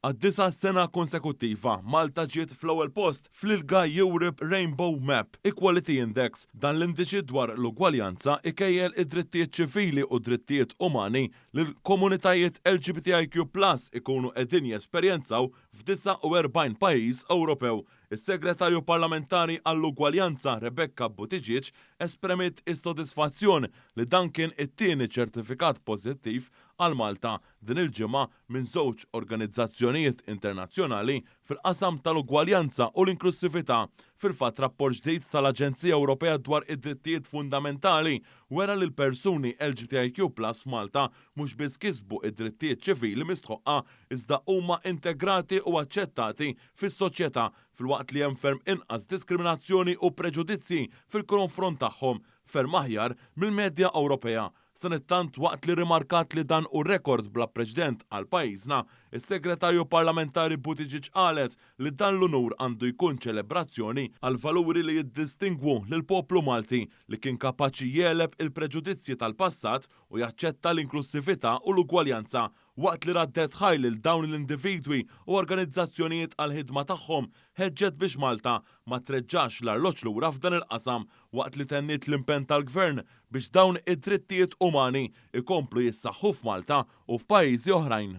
Għad-disa' sena konsekuttiva, Malta ġiet fl-ewwel post fl-ILGA Europe Rainbow Map Equality Index. Dan l-indiċi dwar l-ugwaljanza ikejjel id-drittijiet ċivili u d-drittijiet umani li l-komunitajiet LGBTIQ plus ikunu qegħdin jesperjenzaw f'49 pajjiż Ewropew. Is-Segretarju Parlamentari għall-Ugwaljanza Rebecca Buttigieg espremiet is-sodisfazzjon li dan kien it-tieni ċertifikat pożittiv għal Malta din il-ġimgħa minn żewġ organizzazzjonijiet internazzjonali fil-qasam tal-ugwaljanza u l-inklussività. Fil-fatt rapport ġdid tal-Aġenzija Ewropea dwar id-Drittijiet Fundamentali wera li l-persuni LGBTIQ plus f'Malta mhux biss kisbu d-drittijiet ċivili mistħoqqa iżda huma integrati u aċċettati fis-soċjetà filwaqt li hemm ferm inqas diskriminazzjoni u preġudizzji fil-konfront tagħhom, ferm aħjar mill-medja Ewropea. Sanittant waqt li rrimarkat li dan hu rekord bla preċdent għal pajjiżna, is-Segretarju Parlamentari Buttigieg qalet li dan l-unur għandu jkun ċelebrazzjoni għall-valuri li jiddistingwu lill-poplu Malti li kien kapaċi jegħleb il-preġudizzji tal-passat u jaċċetta l-inklussività u l-ugwaljanza Waqt li raddet ħajr lil dawn l-individwi u organizzazzjonijiet għall-ħidma tagħhom, ħeġġet biex Malta ma treġġax l-arloġġ lura f'dan il-qasam waqt li tenniet l-impenn tal-Gvern biex dawn id-drittijiet umani jkomplu jissaħħu f'Malta u f'pajjiżi oħrajn.